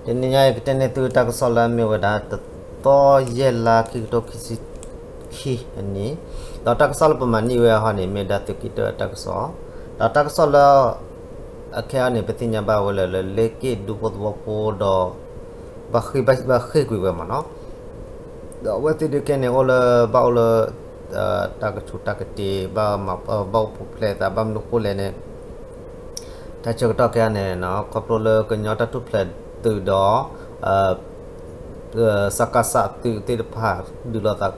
တနံၤညါအံၤ ကတဲန့ၢ်သုတၢ်ကစီၣ်လၢအမ့ၢ်ဝဲဒၣ် တသီယဲၢ်လါ ခံကထိခံဆံခံအနံၣ်, ဒီးတၢ်ကစီၣ်လၢပမၤန့ၢ်ဝဲအဟီန့ၣ် မ့ၢ်ဝဲဒၣ်သုးက့တၢအတၢ်ကစီၣ်, ဒီးတၢ်ကစီၣ်လၢ အခဲအံၤန့ၣ် ပသ့ၣ်ညါဘၣ်ဝဲလၢ လၢလ့က့ၣ်ဒူဖိသဝီဖိဒီး ဘၣ်ဃ့ၢ်ကွံာ်ဝဲမ့ၢ်နီၤ, ဒီးအဝဲသ့ၣ်ဒုးကဲန့ၣ်အိၣ်လၢ ဘၣ်အိၣ်လၢ တၢ်ကဆူးတၢ်ကတ့ၤ ဘၣ်အိၣ်ပူၤဖျဲးအသး ဘၣ်မနုၤဃိလဲၣ်န့ၣ် တၢ်ဆၢကတီၢ်ခဲအံၤန့ၣ် ခီဖျိလၢကညီတၢ်ထူၣ်ဖျဲးသုးဒီး စကစ သုးသ့ၣ်တဖၣ် ဒုးလိာ်သး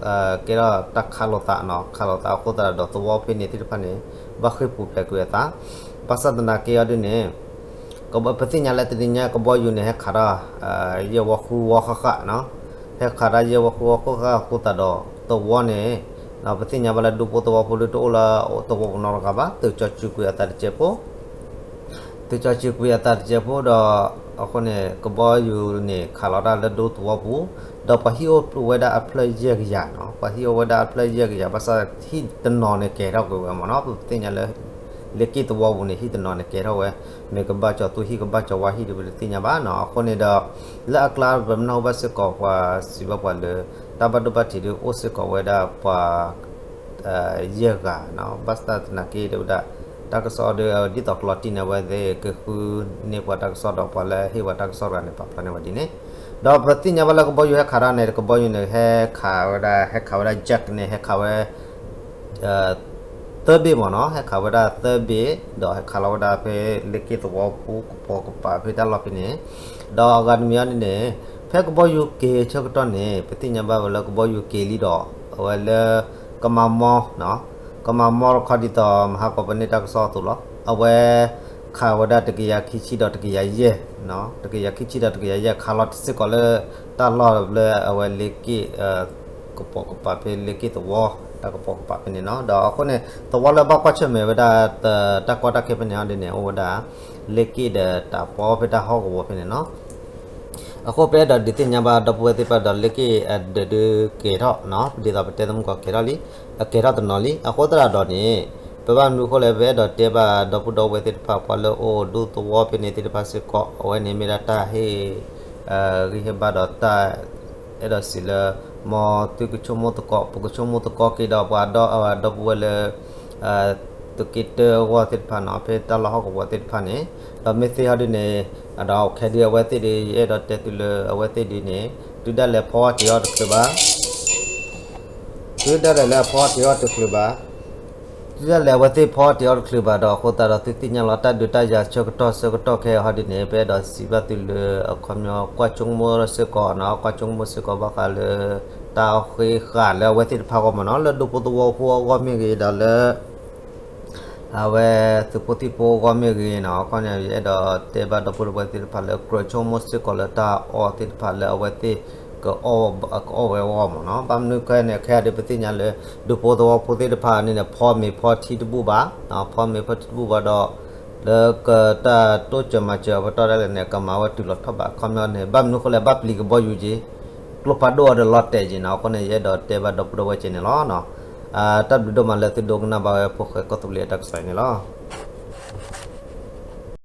ကဲထီၣ်တၢ်ခးလိာ်သးနီၤ, ခးလိာ်သးအဃိသတးဒီး သဝီဖဲန့ၣ်သ့ၣ်တဖၣ်န့ၣ် ဘၣ်ဃ့ၢ်ပူၤဖျဲးကွံာ်အသး, ဘၣ်ဆၣ်သနာ်က့အီၤဒ်န့ၣ် ပသ့ၣ်ညါလၢတနံၤညါကဘီယူၤန့ၣ် ဟဲခးတၢ် ယဲၢ်ဝီဃုဝီဃၣ်ဃၣ်နီၤ, ဟဲခးတၢ်ယဲၢ်ဝီဃုဝီဃၣ်ဃၣ်အဃိသတးဒီး သဝီန့ၣ် ပသ့ၣ်ညါဘၣ်လၢဒူဖိသဝီဖိဒုးတအိၣ်လၢသဝီပူၤနီတဂၤဘၣ်, သုးကၠီစုကွံာ်အသးတစဲးဖိ သုးကၠီစုကွံာ်အသးတစဲးဖိဒီး အဃိန့ၣ် ကဘီယူၤန့ၣ် ခးလီၤတၢ်လၢဒူသဝီပူၤ, ဒီးပှၤဟံၣ်အိၣ်ဝဲဒၣ်အဖျၢၣ်ယဲၢ်ကယၤနီၤ, ပှၤဟံၣ်အိၣ်ဝဲဒၣ်အဖျၢၣ်ယဲၢ်ကယၤ ဘၣ်ဆၣ်ဟံၣ်တနီၤန့ၣ်ကဲၤထီၣ်ကွံာ်ဝဲမ့ၢ်နီၤ, ပသ့ၣ်ညါလၢ လ့က့ၣ်သဝီပူၤန့ၣ် ဟံၣ်တနီၤန့ၣ်ကဲၤထီၣ်ဝဲ, မ့ၢ်ကဘၣ်ကၠီၤသူဟံၣ် ကဘၣ်ကၠီၤဝါဟံၣ်ဒီးပတသ့ၣ်ညါဘၣ်နီၤ, အဃိန့ၣ်ဒီး လၢအကျါပနၢ်ဟူဘၣ်စ့ၢ်ကီးပှၤစံးဘၣ်ပှၤလၢ တၢ်ဘၣ်ဒိဘၣ်ထံးဒုးအိၣ်စ့ၢ်ကီးဝဲဒၣ်ပှၤ ယဲၢ်ဂၤနီၤ, ဘၣ်ဆၣ်သနာ်က့တဲဝဲဒၣ် တၢ်ကစီၣ်ဒီး ဒ်သိးကျိးတံၢ်န့ၣ် အဝဲသ့ၣ်ကဃုန့ၢ်ပှၤတၢ်ကစီၣ်ဒီး ပှၤလၢဟ့ၣ်ဝဲတၢ်ကစီၣ်တဂၤန့ၣ် ပာ်ဖျါန့ၢ်ဝဲဒ်န့ၣ်, ဒီးပသ့ၣ်ညါဘၣ်လၢကဘီယူၤဟဲခးတၢ်န့ၣ် ကဘီယူၤန့ၣ် ဟဲခးဝဲဒၣ် ဟဲခးဝဲဒၣ် jet န့ၣ် ဟဲခးဝဲ သၢဘ့ၣ်မ့ၢ်နီၤ, ဟဲခးဝဲဒၣ်သၢဘ့ၣ် ဒီးဟဲခးလီၤဝဲဒၣ်ဖဲလ့က့ၣ်သဝီပူၤ ကပိာ်ကပၤဖဲတၢ်လီၢ်ဖဲန့ၣ်, ဒီးအဂၤတမံၤအံၤန့ၣ် ဖဲကဘီယူၤက့ၤဆၢကတီၢ်န့ၣ် ပသ့ၣ်ညါဘၣ်ဝဲလၢကဘီယူၤက့ၤလံဒီး အဝဲလၢ ကမၤမီ ကမၤမီတခီဒ်သိးမဟါကီးပန့ၢ်တၢ်ကစီၣ်အသိးလီၤ, အဝဲ ခးဝဲဒၣ်တကယၤခံဆံဒီးတကယၤယဲၢ်, တကယၤခံဆံဒီးတကယၤယဲၢ် ခးလီၤစ့ၢ်ကီးလၢ တၢ်လီၢ်လၢအဝဲလ့က့ၣ် ကပိာ်ကပၤဖဲလ့က့ၣ်သဝီ တၢ်ကပိာ်ကပၤဖဲန့ၣ်နီၤ, ဒီးအဃိန့ၣ် သဝီလၢဘၣ်ကွၢ်ဆၢၣ်မဲာ်ဝဲဒၣ် တၢ်ကီတၢ်ခဲဖဲန့ၣ်အီၤဒ်န့ၣ် အိၣ်ဝဲဒၣ် လ့က့ၣ်ဒီးတၢ်ပီဖဲတၢ်ဟီၣ်ကဝီၤဖဲန့ၣ်နီၤ, အဃိပအဲၣ်ဒိးဒုးသ့ၣ်ညါဘၣ်ဒီပုၢ်ဝဲၢ်သ့ၣ်တဖၣ်ဒီး လ့က့ၣ်အဒၢးဒုးကဲၤထီၣ်နီၤ, ဒ်သိးပတဲသမူကီးကဲၤထီၣ်လံ, အကဲၤထီၣ်တနီၤလံ, အဃိသတးဒီးန့ၣ် ပဘၣ်မနုၤဃိလဲၣ် ပအဲၣ်ဒိးတဲဘၣ်ဒီပုၢ်ဒီဝဲၢ်သ့ၣ်တဖၣ် ပှၤလၢအိၣ်ဒူသဝီဖဲန့ၣ်သ့ၣ်တဖၣ်စ့ၢ်ကီး အဝဲန့ၣ်မ့ၢ်ဒၣ်တၢ်ဟ့ၣ် ဂံၢ်ဟ့ၣ်ဘါဒီးတၢ် အဲၣ်ဒိးစံးလၢ မ်သုကဆိကမိၣ်သကိး ပကဆိကမိၣ်သကိးက့ၤဒီးပှၤဒီပုၢ်ဝဲၢ်လၢ သုးက့တၢအဂီၢ်သ့ၣ်တဖၣ်နီၤ ဖဲတၢ်လီၢ်ဟီၣ်ကဝီၤသ့ၣ်တဖၣ်န့ၣ်, ဒီးမ့ၢ်သ့ဟီဒ်န့ၣ် ဒီးခဲဒုးအဝဲသ့ၣ်ဒုး ယအဲၣ်ဒိးတဲသုလၢအဝဲသ့ၣ်ဒုးန့ၣ် တုၤဒၣ်လဲာ်ဖီအီၣ်တ့ၤအီၣ်တချုးဘၣ် တုၤဒၣ်လဲာ်လၢအဖီအီၣ်တ့ၤအီၣ်တချုးဘၣ်, တုၤဒၣ်လဲာ်အဝဲသ့ၣ်ဖီအီၣ်တ့ၤအီၣ်တချုးဘၣ်ဒီး အဃိသတးဒီးသုသ့ၣ်ညါလီၤ တၢ်ဒုးတၢ်ယၤဆၢကတီၢ်ဆၢကတီၢ်ခဲအံၤဟီဒ်န့ၣ် ပအဲၣ်ဒိးစံးဘၣ်သုလၢအခီပညီ ကွၢ်ဆိကမိၣ်စ့ၢ်ကီးနီၤ, ကွၢ်ဆိကမိၣ်စ့ၢ်ကီးဘၣ်ဃးလၢ တၢ်အီၣ်ဃ့ဃာ်လၢအဝဲသ့ၣ်တဖၣ်အဂီၢ်မ့ၢ်နီၤ, လၢဒူဖိသဝီဖိအဂီၢ်မ့ၢ်ဂ့ၤဒီးလၢ အဝဲသုးဖိသံၣ်ဖိအဂီၢ်မ့ၢ်ဂ့ၤနီၤ, အခီပညီ ယအဲၣ်ဒိးတဲဘၣ်ဒီပုၢ်ဒီဝဲၢ်သ့ၣ်တဖၣ်လၢ ကြၢးဆိကမိၣ်စ့ၢ်ကီးလၢတၢ်အီၣ်သ့ၣ်တဖၣ်လၢအဝဲသ့ၣ် ကအီၣ်ဝဲအဂီၢ်မ့ၢ်နီၤ, ဘၣ်မနုၤခဲအံၤန့ၣ် ခဲအံၤဒုးပသ့ၣ်ညါလၢ ဒူဖိသဝီဖိသ့ၣ်တဖၣ်န့ၣ် ဖီမ့ၤဖီထံတဘူၣ်ဘၣ်, ဖီမ့ၤဖီထံတဘူၣ်ဘၣ်ဒီး လၢကတၢ်တိစၢၤမၤစၢၤအပတီၢ်ဒၣ်လဲာ်န့ၣ် ကမၤဝဲတုၤလီၤထီၣ်ဘၣ် အခီပညီန့ၣ် ဘၣ်မနုၤဃိလဲၣ် ဘၣ်ပျံၤကဘီယူၤက့ၤ ကျိဖးဒိၣ်အီၤဒီးလီၤတဲာ်က့ၤနီၤ, အဃိန့ၣ် ယအဲၣ်ဒိးတဲဘၣ်ဒီပုၢ်ဒီဝဲၢ်က့ၤန့ၣ်လီၤ. တၢ်ဘျုးဒိၣ်မးလၢသုဒိကနၣ်ဘၣ်ဝဲဖိၣ်ဃဲကီၢ်သူလ့ၤအတၢ်ကစီၣ်အံၤန့ၣ်လီၤ.